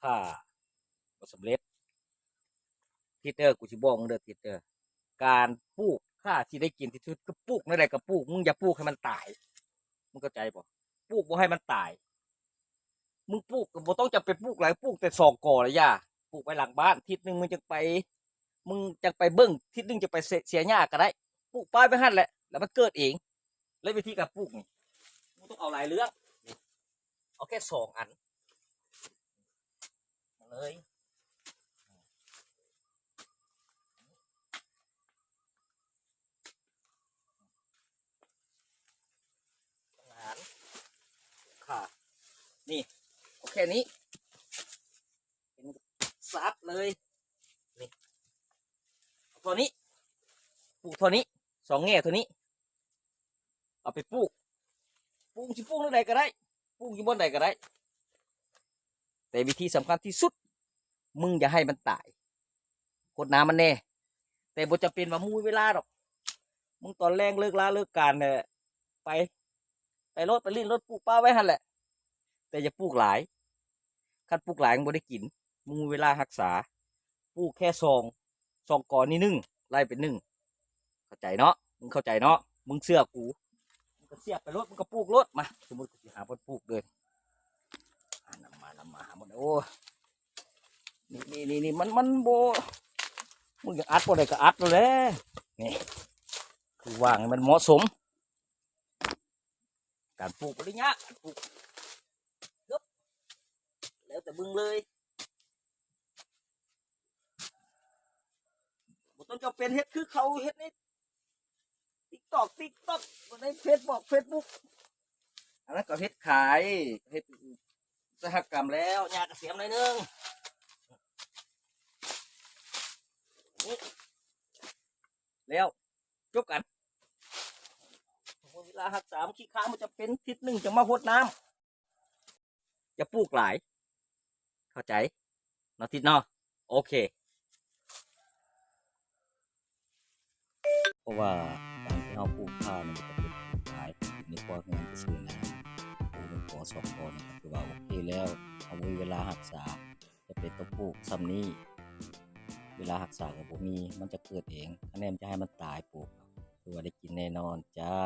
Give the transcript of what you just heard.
ຖ້າບໍ່ສຳເລັດ ທິດເດີ ກູຊິບອກມຶງເດີ ທິດເດີ ການປູກ ຖ້າຊິໄດ້ກິນທີ່ສຸດ ຄືປູກແນວໃດກໍປູກ ມຶງຢ່າປູກໃຫ້ມັນຕາຍ ມຶງເຂົ້າໃຈບໍ່? ປູກບໍ່ໃຫ້ມັນຕາຍ ມຶງປູກກໍບໍ່ຕ້ອງຈຳເປັນປູກຫຼາຍ ປູກແຕ່ສອງກໍລະຢ່າ ປູກໄວ້ຫຼັງບ້ານ ທິດໜຶ່ງມຶງຈັ່ງໄປ ມຶງຈັ່ງໄປເບິ່ງ ທິດໜຶ່ງຈັ່ງໄປເສຍ ເສຍຫຍ້າກໍໄດ້ ປູກປ້າຍໄວ້ຫັ້ນແຫຼະ ແລ້ວມັນເກີດເອງ. ແລ້ວວິທີການປູກນີ້ ບໍ່ຕ້ອງເອົາຫຼາຍເລື່ອງ ເອົາແຄ່ສອງອັນມາເລີຍ ຫານ ຄ່າ ນີ້ ເອົາແຄ່ນີ້ ເຫັນຊັດເລີຍ ນີ້ ເອົາເທົ່ານີ້ ປູກເທົ່ານີ້ ສອງແງ່ເທົ່ານີ້ ເອົາໄປປູກ ປູກ ຊິປູກແນວໃດກໍໄດ້ ປູກຢູ່ບ່ອນໃດກໍໄດ້ ແຕ່ວິທີສຳຄັນທີ່ສຸດ ມຶງຢ່າໃຫ້ມັນຕາຍ ຫົດນ້ຳມັນແດ່ ແຕ່ບໍ່ຈຳເປັນວ່າມີເວລາດອກ ມຶງຕອນແລງເລີກລາເລີກການແຫຼະ ໄປ ໄປໂລດ ໄປຫຼິ້ນໂລດ ປູກປ້າໄວ້ຫັ້ນແຫຼະ ແຕ່ຢ່າປູກຫຼາຍ ຄັນປູກຫຼາຍມັນບໍ່ໄດ້ກິນ ມຶງມີເວລາຮັກສາ ປູກແຄ່ສອງ ສອງກໍນີ້ໜຶ່ງ ໄລ່ເປັນໜຶ່ງ ເຂົ້າໃຈເນາະ ມຶງເຂົ້າໃຈເນາະ ມຶງເຊື່ອກູ ມຶງກໍສຽບໄປໂລດ ມຶງກໍປູກໂລດ ມາ ສົມມຸດກູຊິຫາບ່ອນປູກເດີ ອາ ນຳມາ ນຳມາ ຫາໝົດ ໂອ້ ນີ້ ນີ້ ນີ້ ມັນ ມັນບໍ່ ມຶງຢາກອັດບໍ່ໄດ້ກໍອັດໂລດແຫຼະ ນີ້ ຄືວາງໃຫ້ມັນເໝາະສົມ ການປູກບໍ່ໄດ້ຍາກ ການປູກ ເອີບ ແລ້ວແຕ່ມຶງເລີຍ ບໍ່ຕ້ອງຈຳເປັນເຮັດຄືເຂົາເຮັດໃນຕິກຕອກ ຕິກຕອກ ໃນເຟສບຸກ ເຟສບຸກ ອັນນັ້ນກໍເຮັດຂາຍ ເຮັດອຸດສາຫະກຳແລ້ວ ຫຍ້າກໍສຽມໜ້ອຍໜຶ່ງ ນີ້ ແລ້ວ ຈົບກັນ ເວລາຮັກສາມັນຂີ້ຄ້ານ ມັນຈະເປັນທິດໜຶ່ງຈັ່ງມາຫົດນ້ຳ ຢ່າປູກຫຼາຍ ເຂົ້າໃຈເນາະ ທິດເນາະ ໂອເຄ ເພາະວ່າການທີ່ເຮົາປູກຂ່ານີ້ກໍເປັນປູກຫຼາຍ ໃນຄົວເຮືອນຊື່ໆນະ ປູກໜຶ່ງກໍສອງກໍນີ້ກໍຖືວ່າໂອເຄແລ້ວ ເຮົາມີເວລາຮັກສາ ຈຳເປັນຕ້ອງປູກຊ່ຳນີ້ ເວລາຮັກສາກໍບໍ່ມີ ມັນຈະເກີດເອງ ຄັນແມ່ນຈະໃຫ້ມັນຕາຍປູກ ຖືວ່າໄດ້ກິນແນ່ນອນຈ້າ.